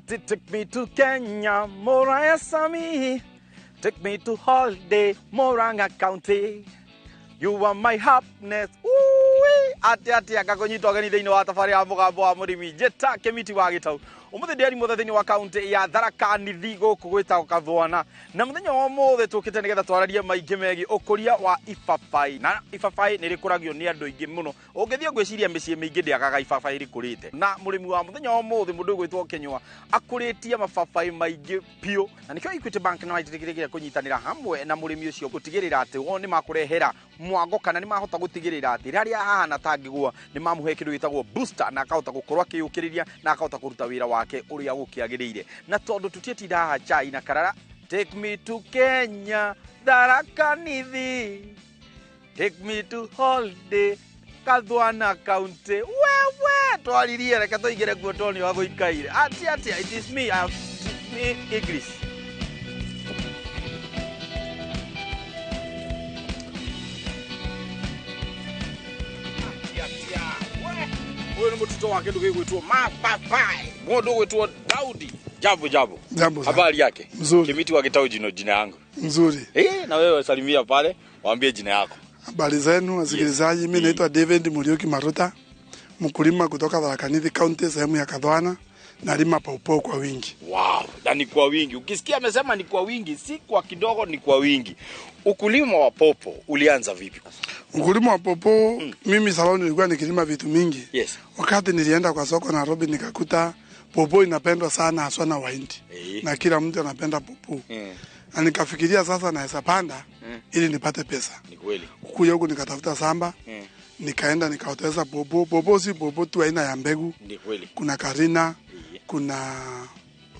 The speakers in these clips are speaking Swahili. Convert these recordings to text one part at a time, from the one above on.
Take me to Kenya, Muraya Sami. Take me to holiday, Murang'a County. You are my happiness. Ati ati akakonyitwo ageni thiini wa tabari ya mugambo wa murimi njita Kimiti wa Gitau. Umuthi ndĩari mothe thiini wa kaunti ya Tharaka Nithi guku gwitagwo Kathwana, na muthenya wa umuthi tukite nigetha twararie maingi megi ukuria wa ibabai. Na ibabai ni rikuragio ni andu aingi muno, ungithie ngwiciria micii mingi ndiagaga ibabai rikurite. Na murimi wa muthenya wa umuthi mundu gwitwo Kinyua akuritie mababai maingi piu, na nikio Equity Bank no ititikire kunyitanira hamwe na murimi ucio gutigirira ati wo ni makurehera mwango kana ni mahota gutigirira ati raria hahana tangigwa ni mamuhe kindu gitagwo booster, na akahota gukorwo akiyukiriria na akahota kuruta wira wake uria gukiagiriire. Na tondu tutietinda haha chai na karara, take me to Kenya, Tharaka Nithi, take me to holiday, Kathwana County. Wewe twaririe, reke tuingire kuo toni wa guikaire. Ati ati it is me, I me English. Huyu ni mtoto wake ndugu yetu mapapai. Mundu wetu Daudi. Jambo jambo. Jambo. Habari yake? Mzuri. Kimiti wa Gitau jino jina yangu. Mzuri. Na wewe salimia pale, waambie jina yako. Habari zenu wasikilizaji, mimi naitwa David Muriuki Maruta, mkulima kutoka Tharaka Nithi County sehemu ya Kathwana, nalima paupau kwa wingi. Wow, na ni kwa wingi. Ukisikia amesema ni kwa wingi, si kwa kidogo, ni kwa wingi. Ukulima wa popo ulianza vipi? Ukulima wa popo, mimi sababu nilikuwa nikilima vitu mingi. Yes. Wakati nilienda kwa soko Nairobi nikakuta popo inapendwa sana haswa na Wahindi. Na kila mtu anapenda popo. Na nikafikiria sasa naweza panda ili nipate pesa. Ni kweli. Kukuja huku nikatafuta samba. Nikaenda nikaoteza popo. Popo si popo tu aina ya mbegu. Ni kweli. Kuna Karina, kuna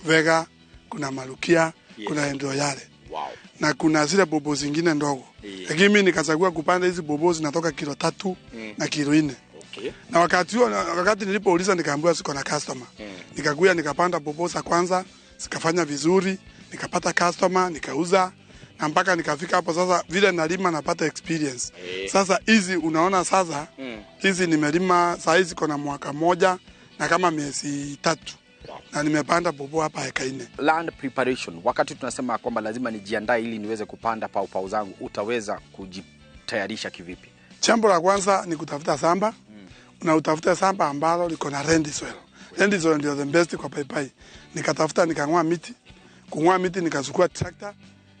Vega, kuna Malukia, kuna Endoyale. Wow. Na kuna zile bobo zingine ndogo. Lakini mimi nikachagua kupanda hizi bobo zinatoka kilo 3 na kilo 4. Okay. Na wakati huo, wakati nilipouliza nikaambiwa siko na customer. Nikakuja nikapanda bobo za kwanza, zikafanya vizuri, nikapata customer, nikauza, na mpaka nikafika hapo sasa vile nalima napata experience. Sasa hizi unaona sasa hizi nimelima saa hizi kuna mwaka moja na kama miezi 3. Na nimepanda popo hapa eka 4. Land preparation, wakati tunasema kwamba lazima nijiandae ili niweze kupanda paupau zangu, utaweza kujitayarisha kivipi? Jambo la kwanza ni kutafuta samba. Na utafuta samba ambalo liko na sandy soil. Sandy soil ndio the best kwa paipai. Nikatafuta nikang'oa miti. Kung'oa miti nikachukua tractor,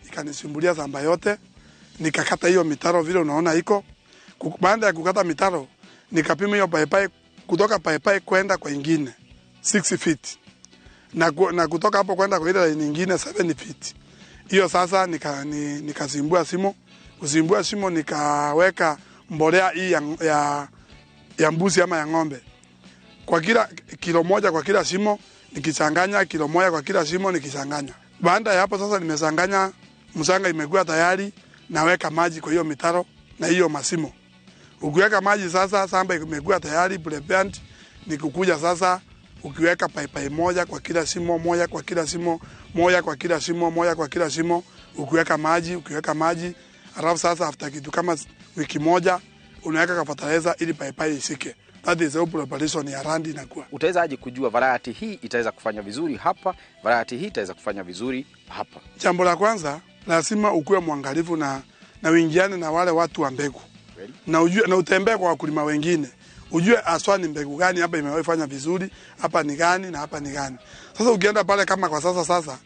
ikanisumbulia samba yote. Nikakata hiyo mitaro vile unaona iko. Baada ya kukata mitaro, nikapima hiyo paipai kutoka paipai kwenda kwa ingine 6 feet. Na kutoka hapo kwenda kwa ile nyingine 7 feet. Hiyo sasa nikazimbua simo. Kuzimbua simo nikaweka mbolea hii ya mbuzi ama ya ng'ombe. Kwa kila kilo moja kwa kila shimo nikichanganya, kilo moja kwa kila shimo nikichanganya. Baada ya hapo sasa nimechanganya, mchanga imekuwa tayari, naweka maji kwa hiyo mitaro na hiyo masimo. Ukiweka maji sasa samba imekuwa tayari prepared, nikukuja sasa ukiweka paipai moja kwa kila shimo, moja kwa kila shimo, moja kwa kila shimo, moja kwa kila shimo, ukiweka maji, ukiweka maji, alafu sasa after kitu kama wiki moja unaweka fertilizer ili paipai ishike. That is the preparation ya randi inakuwa. Utaweza aje kujua variety hii itaweza kufanya vizuri hapa, variety hii itaweza kufanya vizuri hapa? Jambo la kwanza lazima ukuwe mwangalifu na uingiane na wale watu wa mbegu. Na ujue, na utembee kwa wakulima wengine. Ujue aswa ni mbegu gani hapa imewahi vizuri, hapa ni gani na hapa ni gani. Sasa ukienda pale kama kwa sasa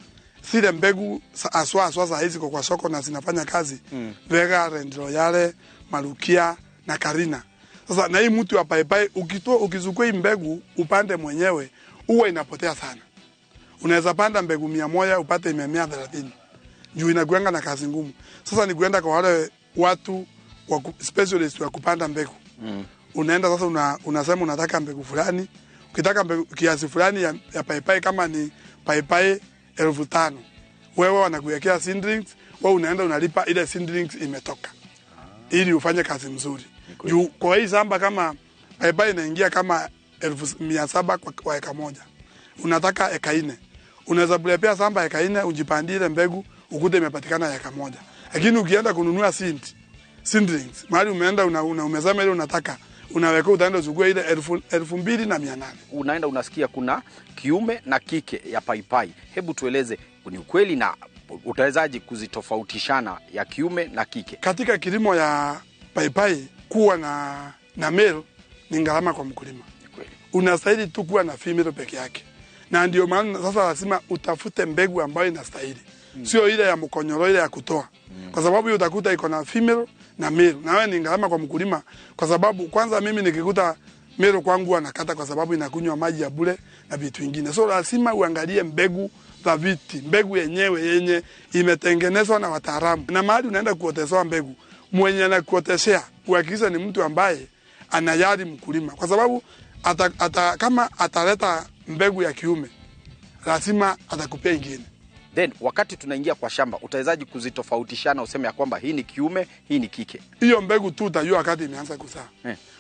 zile mbegu aswa za hizi kwa soko na zinafanya kazi. Vega, Rendroyale, Malukia na Karina. Sasa na hii mtu wa paipai ukitoa ukizukua hii mbegu upande mwenyewe huwa inapotea sana. Unaweza panda mbegu 100 upate imemea 30. Juu inakuanga na kazi ngumu. Sasa ni kuenda kwa wale watu wa specialist wa kupanda mbegu. Unaenda sasa unasema unataka mbegu fulani. Ukitaka mbegu kiasi fulani ya paipai kama ni paipai 5,000. Wewe wanakuwekea seedlings, wewe unaenda unalipa ile seedlings imetoka. Ili ufanye kazi mzuri. Juu kwa hii shamba kama paipai inaingia kama 700 kwa eka moja. Unataka eka 4. Unaweza prepare shamba eka 4 ujipandie ile mbegu ukute imepatikana eka moja. Lakini ukienda kununua seedlings, mahali umeenda umesema ile unataka, Unaweka utaenda uchukue ile 2800. Unaenda unasikia kuna kiume na kike ya paipai. Hebu tueleze ni ukweli na utawezaje kuzitofautishana ya kiume na kike? Katika kilimo ya paipai kuwa na male ni gharama kwa mkulima. Kweli. Unastahili tu kuwa na female peke yake, na ndio maana sasa lazima utafute mbegu ambayo inastahili, sio ile ya mkonyoro, ile ya kutoa, kwa sababu hiyo utakuta iko na female na male, na wewe ni gharama kwa mkulima, kwa sababu kwanza mimi nikikuta male kwangu anakata, kwa sababu inakunywa maji ya bure na vitu vingine. So lazima uangalie mbegu thabiti, mbegu yenyewe yenye imetengenezwa na wataalamu, na mahali unaenda kuotesea mbegu, mwenye anakuoteshea uhakikisha ni mtu ambaye anayari mkulima, kwa sababu kama ataleta mbegu ya kiume lazima atakupea ingine. Then wakati tunaingia kwa shamba utawezaje kuzitofautishana useme ya kwamba hii ni kiume, hii ni kike? Hiyo mbegu tu utajua wakati imeanza kuzaa.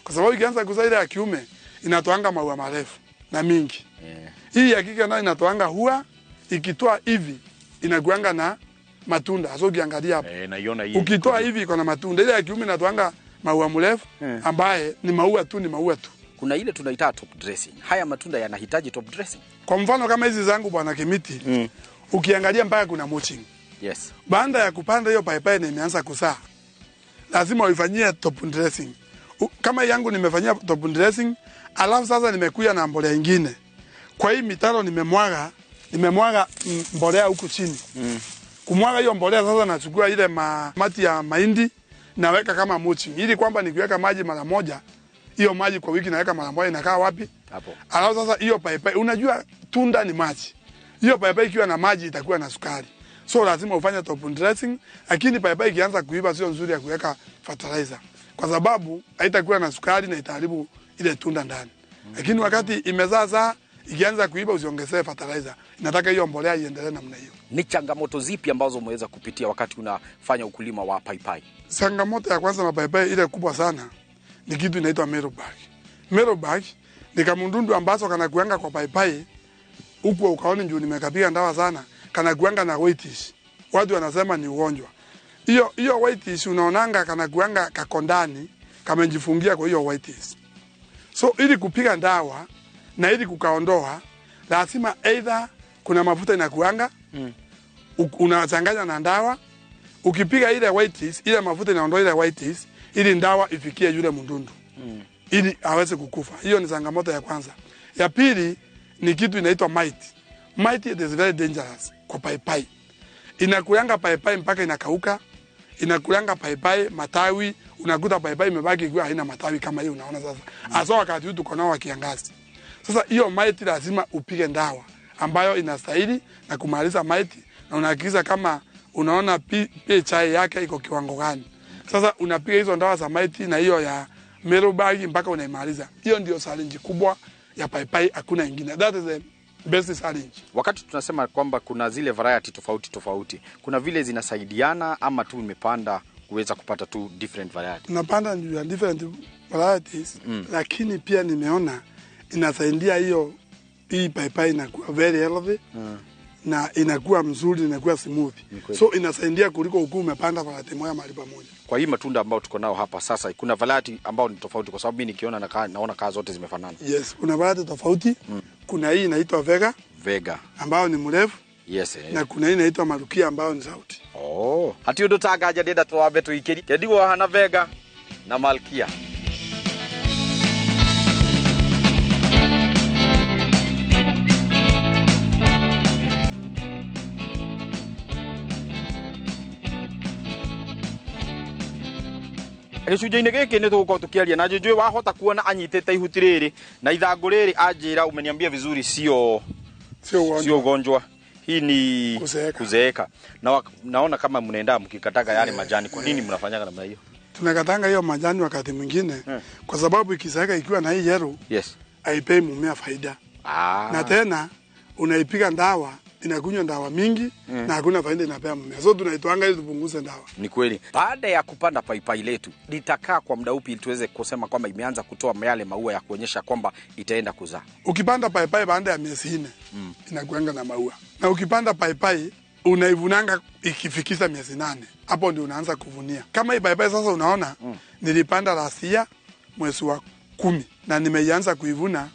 Kwa sababu ikianza kuzaa ile ya kiume inatoanga maua marefu na mingi. Hii ya kike nayo inatoanga hua, ikitoa hivi inakuanga na matunda. So ukiangalia hapo, Naiona hii. ukitoa hivi iko na matunda. Ile ya kiume inatoanga maua mrefu ambaye ni maua tu, ni maua tu. Kuna ile tunaita top dressing. Haya matunda yanahitaji top dressing. Kwa mfano kama hizi zangu bwana Kimiti, ukiangalia mpaka kuna mulching. Yes. Baada ya kupanda hiyo paipai na imeanza kuzaa, lazima uifanyie top dressing. Kama yangu nimefanyia top dressing, alafu sasa nimekuja na mbolea ingine. Kwa hii mitaro nimemwaga mbolea huku chini. Kumwaga hiyo mbolea sasa nachukua ile mati ya mahindi naweka kama mulching, ili kwamba nikiweka maji mara moja, hiyo maji kwa wiki naweka mara moja, inakaa wapi? Hapo. Alafu sasa hiyo paipai, unajua tunda ni maji. Hiyo paipai ikiwa na maji itakuwa na sukari. So lazima ufanye top dressing, lakini paipai ikianza kuiva sio nzuri ya kuweka fertilizer, kwa sababu haitakuwa na sukari na itaharibu ile tunda ndani. Lakini wakati imezaa zaa, ikianza kuiva usiongezee fertilizer. Inataka hiyo mbolea iendelee namna hiyo. Ni changamoto zipi ambazo umeweza kupitia wakati unafanya ukulima wa paipai? Changamoto ya kwanza na paipai ile kubwa sana ni kitu inaitwa mealybug. Mealybug ni kamundundu ambazo kanakuanga kwa paipai huku ukaoni juu nimekapiga ndawa sana, kanakuanga na whitish. Watu wanasema ni ugonjwa. Hiyo whitish unaonanga kanakuanga kakondani, kamejifungia kwa hiyo whitish. So ili kupiga ndawa na ili kukaondoa lazima either kuna mafuta inakuanga unachanganya na ndawa. Ukipiga ile whitish, ile mafuta inaondoa ile whitish ili ndawa ifikie yule mundundu ili aweze kukufa. Hiyo ni changamoto ya kwanza. Ya pili ni kitu inaitwa mite. Mite it is very dangerous kwa paipai. Inakulanga paipai mpaka inakauka, inakulanga paipai matawi, unakuta paipai imebaki ikiwa haina matawi kama hiyo unaona sasa. Hasa wakati huu tuko nao wa kiangazi. Sasa hiyo mite lazima upige ndawa ambayo inastahili na kumaliza mite, na unahakikisha kama unaona pH yake iko kiwango gani. Sasa unapiga hizo ndawa za mite na hiyo ya mealybug mpaka unaimaliza. Hiyo ndio challenge kubwa ya paipai, hakuna ingine. That is the best challenge. Wakati tunasema kwamba kuna zile variety tofauti tofauti, kuna vile zinasaidiana ama tu imepanda kuweza kupata tu different variety? Tunapanda juu ya different varieties, lakini pia nimeona inasaidia hiyo hii paipai inakuwa very healthy na inakuwa mzuri, inakuwa smooth. So inasaidia kuliko ukuu umepanda variety moja mahali pamoja. Kwa hii matunda ambayo tuko nao hapa sasa, kuna variety ambao ni tofauti, kwa sababu mimi nikiona naona kaa zote zimefanana. Yes, kuna variety tofauti. Kuna hii inaitwa Vega Vega. ambayo ni mrefu. Yes. Na kuna hii inaitwa Marukia ambayo ni sauti. Oh, hati undu tangaja ndenda twambe tuikiri. Kendigwo hana Vega na Malkia. Gĩcunjĩ-inĩ gĩkĩ nĩ tũgũkorwo tũkĩaria na njũĩ wahota kuona anyitĩte ihuti rĩrĩ na ithangũ rĩrĩ, anjĩra umeniambia vizuri sio Sio ugonjwa. Sio ugonjwa. Hii ni Kuzeeka. kuzeeka. Na naona kama mnaenda mkikataga yale majani. Kwa nini mnafanyaga namna hiyo? Tunakatanga hiyo majani wakati mwingine kwa sababu ikizeeka ikiwa na hii yellow Yes. haipei mumea faida. Na tena unaipiga ndawa, inakunywa ndawa mingi na hakuna faida inapea mmea. So tunaitwanga ili tupunguze ndawa. Ni kweli. Baada ya kupanda paipai letu, litakaa kwa muda upi ili tuweze kusema kwamba imeanza kutoa yale maua ya kuonyesha kwamba itaenda kuzaa? Ukipanda paipai baada ya miezi 4 inakuanga na maua. Na ukipanda paipai unaivunanga ikifikisha miezi 8. Hapo ndio unaanza kuvunia. Kama hii paipai sasa unaona nilipanda last year mwezi wa 10 na nimeianza kuivuna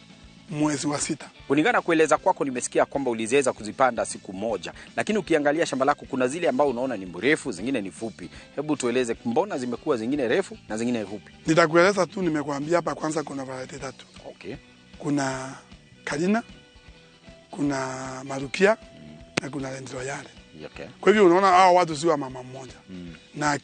mwezi wa 6. Kulingana kueleza kwako, nimesikia kwamba uliweza kuzipanda siku moja, lakini ukiangalia shamba lako kuna zile ambao unaona ni mrefu, zingine ni fupi. Hebu tueleze mbona zimekuwa zingine refu na zingine fupi? Nitakueleza tu, nimekuambia hapa kwanza kuna variety 3. Okay. Kuna Kalina, kuna Marukia na kuna Land Royale. Okay. Kwa hivyo unaona hao watu si wa mama mmoja. Na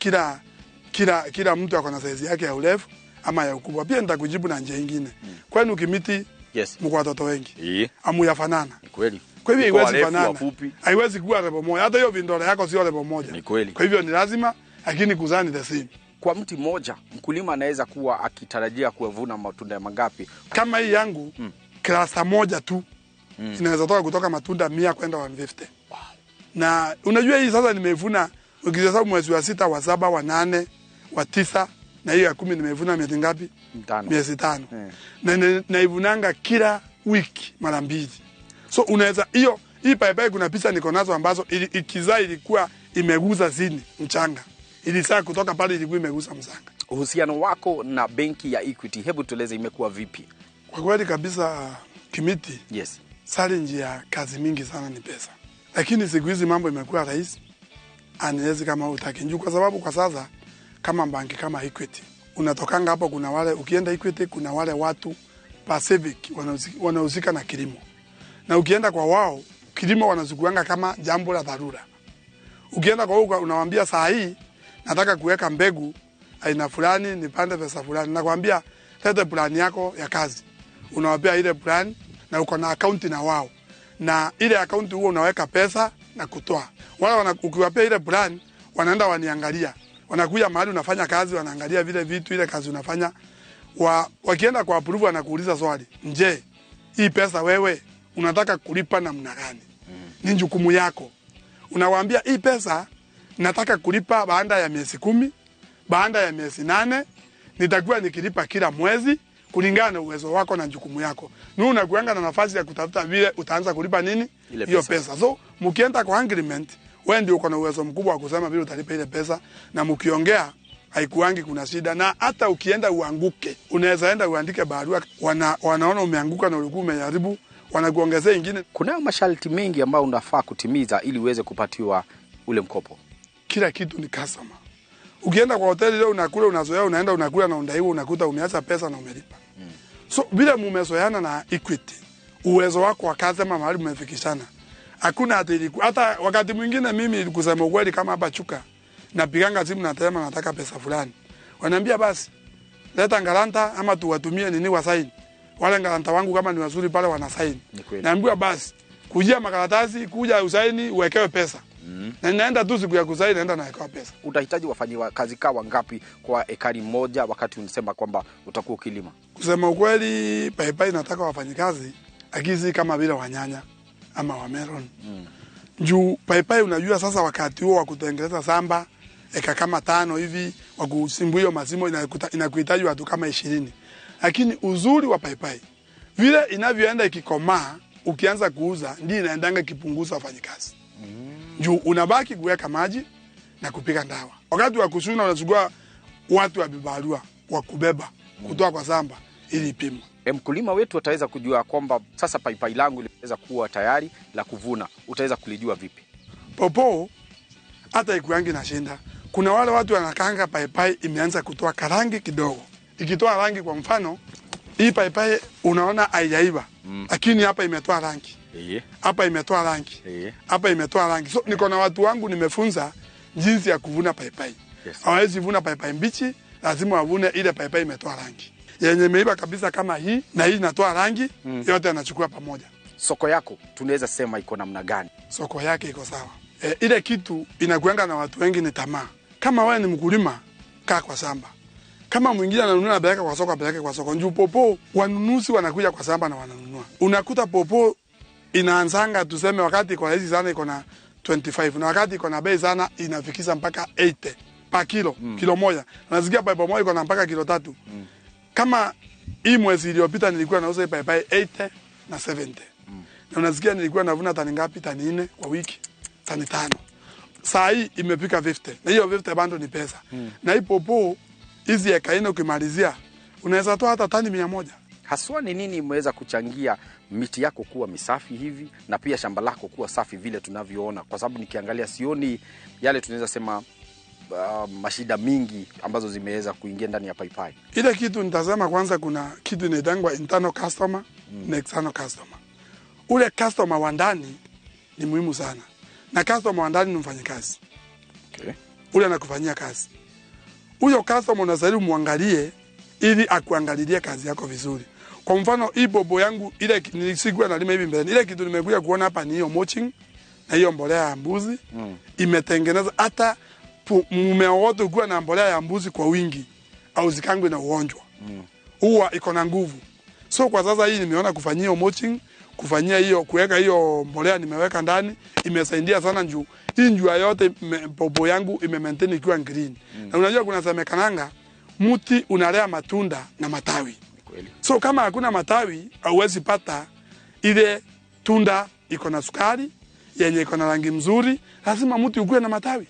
kila mtu ako na size yake ya urefu ama ya ukubwa. Pia nitakujibu na njia nyingine. Kwani ukimiti Yes. mko watoto wengi. Amuyafanana. Ni kweli. Kwa hivyo haiwezi fanana. Haiwezi kuwa level moja. Hata hiyo vindole yako sio level moja. Ni kweli. Kwa hivyo ni lazima, lakini kuzaa ni the same. Kwa mti mmoja mkulima anaweza kuwa akitarajia kuvuna matunda mangapi? Kama hii yangu klasa moja tu inaweza toka kutoka matunda 100 kwenda 150. Wow. Na unajua hii sasa nimeivuna ukihesabu mwezi wa 6, wa 7, wa 8, wa 9 na hiyo ya 10 nimeivuna miezi ngapi? Miezi 5. Na naivunanga kila wiki mara 2. So unaweza hiyo hii paipai kuna picha niko nazo ambazo ikizaa ilikuwa imeguza zini mchanga. Ilisaa kutoka pale ilikuwa imeguza mchanga. Uhusiano wako na benki ya Equity, hebu tueleze imekuwa vipi? Kwa kweli kabisa Kimiti. Yes. Challenge ya kazi mingi sana ni pesa. Lakini siku hizi mambo imekuwa rahisi. Aniwezi kama utaki njoo, kwa sababu kwa sasa kama banki kama Equity unatokanga hapo, kuna wale ukienda Equity kuna wale watu Pacific wanahusika na kilimo. Na ukienda kwa wao kilimo wanazukuanga kama jambo la dharura. Ukienda kwa wao unawaambia saa hii nataka kuweka mbegu aina fulani nipande pesa fulani, nakwambia lete plan yako ya kazi. Unawapea ile plan na uko na account na wao. Na ile account huo unaweka pesa na kutoa. Wala ukiwapea ile plan wanaenda waniangalia. Wanakuja mahali unafanya kazi, wanaangalia vile vitu ile kazi unafanya. Wakienda kwa approve wanakuuliza swali. Nje, hii pesa wewe unataka kulipa namna gani? Ni jukumu yako. Unawaambia hii pesa nataka kulipa baada ya miezi 10, baada ya miezi 8, nitakuwa nikilipa kila mwezi kulingana na uwezo wako na jukumu yako. Ni unakuanga na nafasi ya kutafuta vile utaanza kulipa nini hiyo pesa. So mkienda kwa agreement, wewe ndio uko na uwezo mkubwa wa kusema vile utalipa ile pesa, na mkiongea haikuangi kuna shida. Na hata ukienda uanguke, unaweza enda uandike barua, wanaona umeanguka na ulikuwa umejaribu, wanakuongezea ingine. Kuna masharti mengi ambayo unafaa kutimiza ili uweze kupatiwa ule mkopo. Kila kitu ni customer. Ukienda kwa hoteli leo unakula, unazoea, unaenda unakula na undaiwa, unakuta umeacha pesa na umelipa. So bila mumezoeana na Equity, uwezo wako wa kazi ama mahali mmefikishana, hakuna hata hata wakati mwingine mimi kusema ukweli kama hapa Chuka napiganga simu nasema nataka pesa fulani. Wananiambia basi leta ngalanta ama tuwatumie nini wa sign. Wale ngalanta wangu kama ni wazuri pale wana sign. Naambiwa basi kujia makaratasi, kuja usaini uwekewe pesa. Na naenda tu siku ya kusaini naenda nawekewa pesa. Utahitaji wafanyi kazi kawa ngapi kwa ekari moja wakati unasema kwamba utakuwa ukilima? Kusema ukweli paipai nataka wafanyikazi akizi kama vile wanyanya ama wa melon. Juu paipai unajua sasa wakati huo wa kutengeneza samba eka kama 5 hivi wa kusimbu hiyo mazimo inakuhitaji watu kama 20. Lakini uzuri wa paipai vile inavyoenda ikikomaa ukianza kuuza ndio inaendanga ikipunguza wafanyikazi. Juu unabaki kuweka maji na kupika ndawa. Wakati wa kushuna unachukua watu wa bibarua wa kubeba kutoa kwa samba ili ipimwe. Mkulima wetu ataweza kujua kwamba sasa paipai langu limeweza kuwa tayari la kuvuna. Utaweza kulijua vipi? Popo hata ikuangi na shinda. Kuna wale watu wanakaanga paipai imeanza kutoa karangi kidogo. Ikitoa rangi kwa mfano, hii paipai unaona haijaiva. Lakini hapa imetoa rangi. Hapa imetoa rangi. Hapa imetoa rangi. So niko na watu wangu nimefunza jinsi ya kuvuna paipai. Hawawezi vuna paipai mbichi, lazima wavune ile paipai imetoa rangi. Yenye imeiva kabisa kama hii na hii inatoa rangi, yote anachukua pamoja. Soko yako tunaweza sema iko namna gani? Soko yake iko sawa. Ile kitu inakuanga na watu wengi ni tamaa. Kama wewe ni mkulima, kaa kwa shamba. Kama mwingine ananunua apeleke kwa soko, apeleke kwa soko. Njoo popo wanunuzi wanakuja kwa shamba na wananunua. Unakuta popo inaanzanga tuseme wakati iko rahisi sana iko na 25 na wakati iko na bei sana inafikisha mpaka 80 pa kilo, kilo moja. Unasikia paipai moja iko na mpaka kilo 3. Kama hii mwezi iliyopita nilikuwa nauza paipai 80 na 70. Na unasikia nilikuwa navuna tani ngapi? Tani 4 kwa wiki, tani 5. Saa hii imefika 50. Na hiyo 50 bado ni pesa. Na hii popo hizi eka nne ukimalizia Unaweza toa hata tani 100. Haswa ni nini imeweza kuchangia miti yako kuwa misafi hivi na pia shamba lako kuwa safi vile tunavyoona? Kwa sababu nikiangalia sioni yale tunaweza sema mashida mingi ambazo zimeweza kuingia ndani ya paipai. Ile kitu nitasema kwanza, kuna kitu inaitangwa internal customer na external customer. Ule customer wa ndani ni muhimu sana, na customer wa ndani ni mfanyikazi. Okay. Ule anakufanyia kazi. Huyo customer unastahili muangalie ili akuangalilie kazi yako vizuri. Kwa mfano hii bobo yangu ile nilisikuwa nalima hivi mbele. Ile kitu nimekuja kuona hapa ni hiyo mulching na hiyo mbolea ya mbuzi. Imetengeneza hata mmea wote ukiwa na mbolea ya mbuzi kwa wingi au zikangwe na ugonjwa. Huwa iko na nguvu. So kwa sasa hii nimeona kufanyia hiyo mulching, kufanyia hiyo kuweka hiyo mbolea nimeweka ndani imesaidia sana juu hii njua yote bobo yangu ime maintain ikiwa green. Na unajua kuna semekananga mti unalea matunda na matawi. Kweli. So kama hakuna matawi hauwezi pata ile tunda iko na sukari yenye iko na rangi mzuri. Lazima mti ukue na matawi.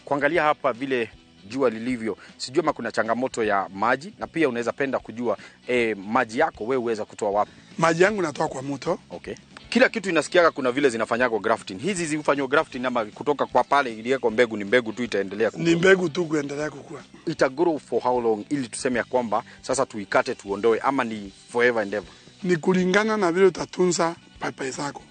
Kuangalia hapa vile jua lilivyo, sijui kama kuna changamoto ya maji, na pia unaweza penda kujua maji yako wewe uweza kutoa wapi? Maji yangu natoa kwa mto. Okay. Kila kitu inasikiaga kuna vile zinafanyagwa grafting. Hizi zifanywa grafting ama kutoka kwa pale iliyeko mbegu ni mbegu tu itaendelea kukua? Ni mbegu tu kuendelea kukua. Ita grow for how long ili tuseme ya kwamba sasa tuikate tuondoe, ama ni forever and ever? Ni kulingana na vile utatunza paipai zako.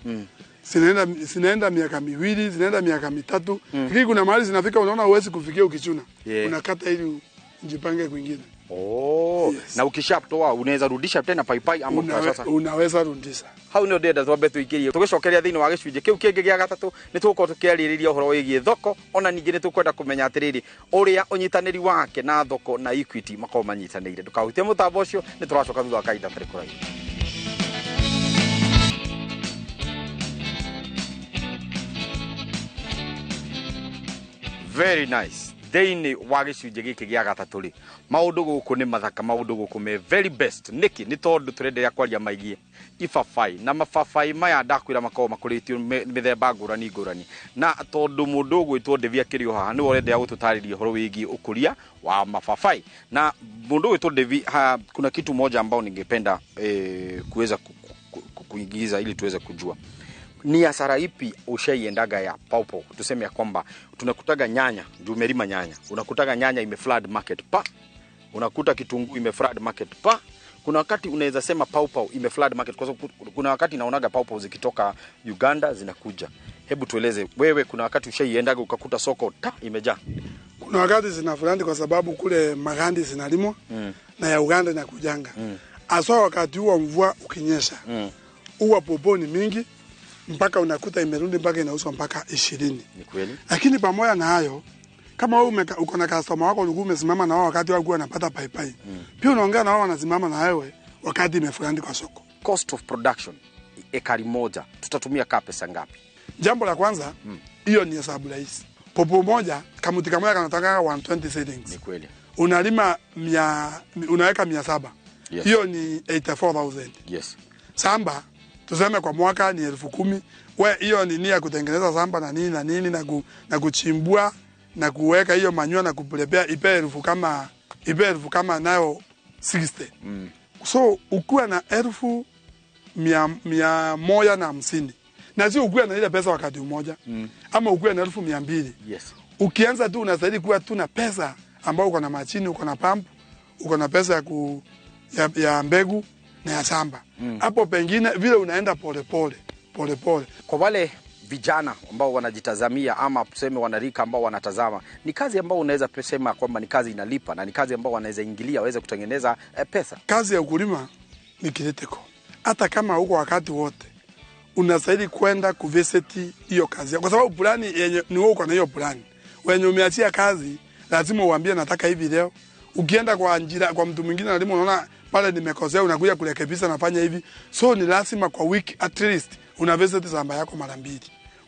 Zinaenda miaka 2, zinaenda miaka 3. Lakini kuna mahali zinafika unaona huwezi kufikia ukichuna. Unakata ili ujipange kwingine. Yes. Na ukishatoa unaweza rudisha tena paipai ama sasa? Unaweza rudisha. Hau nä ndärenda twambe tå ingä rie tå gä cokeria thä inä wa gä cunjä kä u kä ngä gä a gatatå nä tå gũkorwo tå kä arä rä ria å horo wä giä thoko ona ningä nä tå kwenda kå menya atä rä rä å rä a å nyitanä ri wake na thoko na Equity makorwo manyitanä ire. Ndå kahutie må tambo å cio, nä tå racoka thutha wa kahinda tarä kå raihu. Very nice. Thĩinĩ wa gĩcunjĩ gĩkĩ gĩa gatatũ rĩ, maũndũ gũkũ nĩ mathaka, maũndũ gũkũ me very best. Nĩkĩ? Nĩ tondũ tũrenderea kwaria maigie ibabai, na mababai maya ndakwĩra makoragwo makũrĩtio mĩthemba ngũrani ngũrani, na tondũ mũndũ ũgwĩtwo Devi akĩrĩ o haha nĩwe ũrenderea gũtũtarĩria ũhoro wĩgiĩ ũkũria wa mababai. Na mũndũ ũgwĩtwo Devi, kuna kitu moja ambao ningependa kuweza kuingiza ili tuweze kujua ni hasara ipi ushaiendaga ya pawpaw. Tuseme ya kwamba tunakutaga nyanya, juu umelima nyanya, unakutaga nyanya ime flood market pa, unakuta kitunguu ime flood market pa. Kuna wakati unaweza sema pawpaw ime flood market, kwa sababu kuna wakati naonaga pawpaw zikitoka Uganda zinakuja. Hebu tueleze wewe, kuna wakati ushaiendaga ukakuta soko ta imejaa? Kuna wakati zina flood kwa sababu kule magandi zinalimwa na ya Uganda inakujanga. Aswa wakati huo mvua ukinyesha huwa popo ni mingi mpaka unakuta imerudi mpaka inauzwa mpaka 20. Ni kweli. Lakini pamoja na hayo, kama wewe uko na customer wako ulikuwa umesimama na wao wakati wao wanapata paipai. Pia unaongea na wao wanasimama na wewe wakati imefurandi kwa soko. Cost of production ekari moja tutatumia ka pesa ngapi? Jambo la kwanza, hiyo ni hesabu rahisi. Popo moja kamuti kamoja kanataka 120 seedlings. Ni kweli. Unalima 100, unaweka 700. Yes. Hiyo ni 84,000. Yes. Samba tuseme kwa mwaka ni 10,000. We hiyo ni nia kutengeneza samba na nini na nini na kuchimbua na kuweka hiyo manyua na kuprepare ipe elfu kama nayo 60. So ukiwa na 150,000 na sio ukiwa na ile pesa wakati mmoja ama ukiwa na 200,000. Yes. Ukianza tu unastahili kuwa tu na pesa ambayo uko na machini, uko na pump, uko na pesa ya mbegu na ya shamba. Hapo pengine vile unaenda pole pole pole pole. Kwa wale vijana ambao wanajitazamia ama tuseme wanarika ambao wanatazama, ni kazi ambao unaweza kusema kwamba ni kazi inalipa na ni kazi ambao wanaweza ingilia waweze kutengeneza pesa? Kazi ya ukulima ni critical. Hata kama uko wakati wote unastahili kwenda kuvisit hiyo kazi, kwa sababu plani yenye ni wewe uko na hiyo plani. Wenye umeachia kazi lazima uambie nataka hivi leo. Ukienda kwa njira, kwa mtu mwingine analima unaona pale nimekosea, unakuja kurekebisha nafanya hivi. So ni lazima kwa week at least una visit shamba yako mara 2.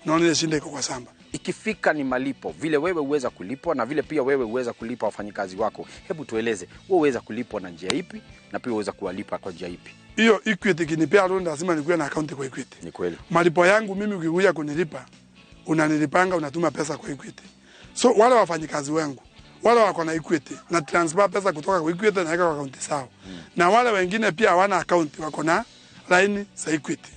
Unaona ile shinda iko kwa shamba. Ikifika ni malipo, vile wewe uweza kulipwa na vile pia wewe uweza kulipa wafanyikazi wako. Hebu tueleze, wewe uweza kulipwa na njia ipi na pia uweza kuwalipa kwa njia ipi? Hiyo Equity kinipea loan lazima nikuwe na account kwa Equity. Ni kweli. Malipo yangu mimi ukikuja kunilipa, unanilipanga unatuma pesa kwa Equity. So wale wafanyikazi wangu Wale wako na Equity na transfer pesa kutoka kwa Equity na kwa akaunti zao. Na wale wengine pia hawana akaunti, wako na line za Equity.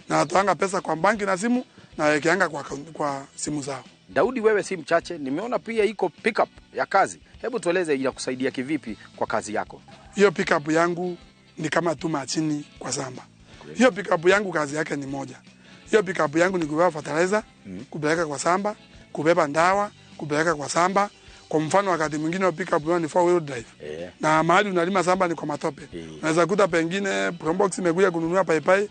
Na watoanga pesa kwa banki na simu na wekeanga kwa account, kwa simu zao. Daudi, wewe si mchache, nimeona pia iko pickup ya kazi. Hebu tueleze inakusaidia kivipi kwa kazi yako? Hiyo pickup yangu ni kama tu machini kwa shamba. Hiyo pickup yangu kazi yake ni moja. Hiyo pickup yangu ni kubeba fertilizer, kupeleka kwa shamba, kubeba ndawa, kupeleka kwa shamba. Kwa mfano wakati mwingine pickup yao ni 4 wheel drive. Na mahali unalima shamba ni kwa matope. Unaweza kuta pengine Probox imekuja kununua paipai,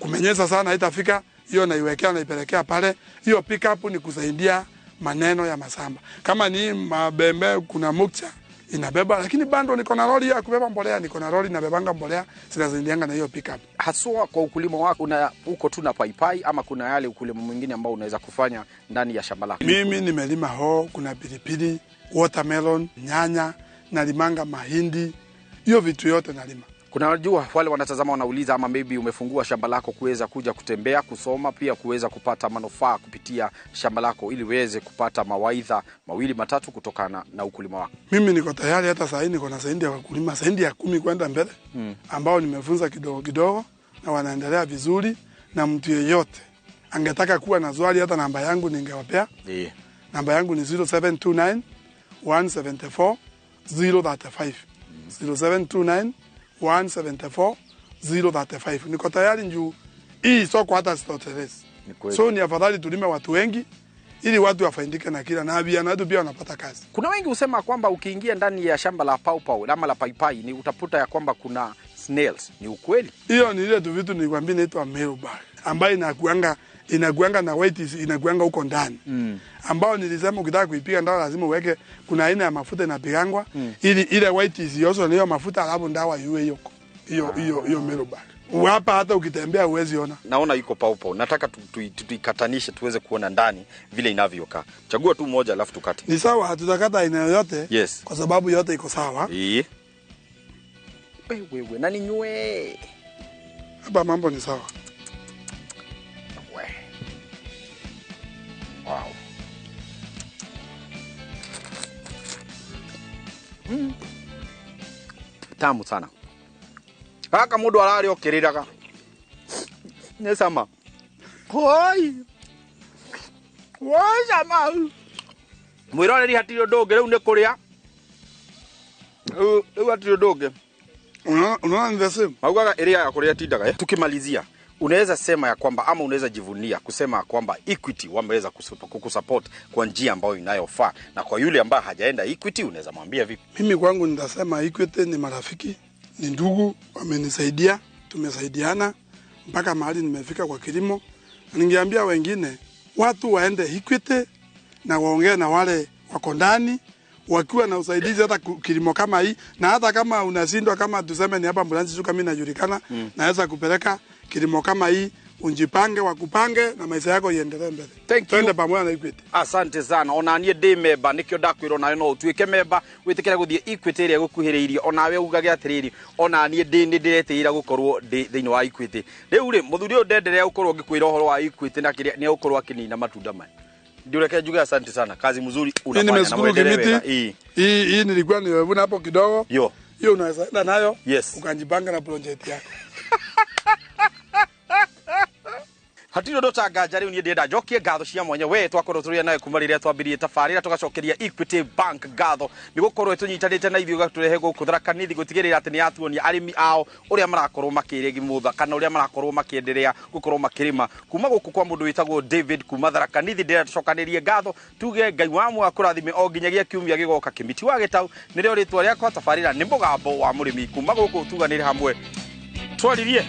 kumenyesha sana haitafika, hiyo naiwekea naipelekea pale. Hiyo pickup ni kusaidia maneno ya masamba. Kama ni mabembe kuna mukcha inabeba, lakini bado niko na lori ya kubeba mbolea, niko na lori inabebanga mbolea, zinasaidianga na hiyo pickup. Haswa kwa ukulima wako, una uko tu na paipai ama kuna yale ukulima mwingine ambao unaweza kufanya ndani ya shamba lako? Mimi nimelima hoho, kuna pilipili, watermelon, nyanya, nalimanga mahindi, hiyo vitu yote nalima. Kuna jua wale wanatazama wanauliza, ama maybe umefungua shamba lako kuweza kuja kutembea, kusoma, pia kuweza kupata manufaa kupitia shamba lako ili uweze kupata mawaidha mawili matatu kutokana na ukulima wako. Mimi niko tayari, hata saa hii niko na zaidi ya wakulima zaidi ya 10 kwenda mbele ambao nimefunza kidogo kidogo na wanaendelea vizuri, na mtu yeyote angetaka kuwa na swali hata namba yangu ningewapea. Namba yangu ni 0729 174 035. 0729 174 035. Niko tayari njuu hii soko hata sitotelezi. So ni afadhali tulime watu wengi ili watu wafaidike na kila na vijana wetu pia wanapata kazi. Kuna wengi husema kwamba ukiingia ndani ya shamba la paupau ama la paipai ni utaputa ya kwamba kuna snails. Ni ukweli? Hiyo ni ile tu vitu nilikwambia inaitwa mealbug ambayo inakuanga na white, inakuanga huko ndani. Ambao nilisema ukitaka kuipiga ndawa lazima uweke, kuna aina ya mafuta inapigangwa ili ile white isioswe na hiyo mafuta, alafu ndawa iwe hiyo hiyo hiyo mealbug. Hapa hata ukitembea huwezi ona. Naona iko paupau. Nataka tuikatanishe tuweze kuona ndani vile inavyokaa. Chagua tu moja alafu tukate. Ni sawa, hatutakata aina yoyote. Yes. Kwa sababu yote iko sawa. Wewe nani nywe? Hapa mambo ni sawa. We. Wow. Tamu sana. Gaka mundu arari okiriraga. Nĩ cama. Hoi. Woi cama. Mwiroreri hatirĩ ũndũ ũngĩ rĩu nĩ kũrĩa. Rĩu hatirĩ ũndũ ũngĩ. Unaona ni the same. Maugaga ĩrĩa ya kũrĩa tindaga. Tukimalizia, unaweza sema ya kwamba ama unaweza jivunia kusema kwamba Equity wameweza kukusupport kwa njia ambayo inayofaa, na kwa yule ambaye hajaenda Equity unaweza mwambia vipi? Mimi kwangu nitasema Equity ni marafiki, ni ndugu, wamenisaidia, tumesaidiana mpaka mahali nimefika kwa kilimo. Ningeambia wengine watu waende Equity na waongee na wale wako ndani wakiwa na usaidizi hata kilimo kama hii, na hata kama unashindwa, kama tuseme ni hapa Mbulanzi Sugar mimi najulikana, naweza kupeleka kilimo kama hii, unjipange, wakupange na maisha yako iendelee mbele. Thank you. Twende pamoja na Equity. Asante sana. Ona niĩ ndĩ memba nĩkĩo ndakwĩra onawe no ũtuĩke memba wĩtĩkĩre gũthiĩ Equity ĩrĩa ĩgũkuhĩrĩirie, onawe ugage atĩrĩrĩ, ona niĩ nĩ ndĩretĩĩra gũkorwo ndĩ thĩinĩ wa Equity. Rĩu rĩ, mũthuri ũyũ ndenderea gũkorwo ngĩkwĩra ũhoro wa Equity na kĩrĩa nĩ egũkorwo akĩnina matunda maya. Ndio reke njuge asante sana. Kazi mzuri Mimi unafanya na nimeshukuru muendelee Kimiti. wega. Hii nilikuwa nimevuna hapo kidogo. Yo. Hiyo unaweza enda nayo. Yes. Ukajipanga na project yako. Hatirĩ ũndũ ũtanganja rĩu niĩ ndĩrenda njokie ngatho cia mwanya we twakorwo tũrĩ nawe kuma rĩrĩa twambirie tabarĩra tũgacokeria Equity Bank ngatho nĩ gũkorwo ĩtũnyitanĩte na ithuĩ ĩgatũrehe gũkũ Tharaka Nithi gũtigĩrĩra atĩ nĩ yatuonia arĩmi ao ũrĩa marakorwo makĩrĩmũtha kana ũrĩa marakorwo makĩenderea gũkorwo makĩrĩma kuma gũkũ kwa mũndũ wĩtagwo David kuma Tharaka Nithi. Ndĩrenda tũcokanĩrie ngatho tuge Ngai wa muoyo akũrathime o nginyagia kiumia gĩgoka. Kĩmiti wa Gĩtau nĩrĩo rĩtwa rĩakwa, tabarĩra nĩ mũgambo wa mũrĩmi kuma gũkũ tuganĩre hamwe twaririe.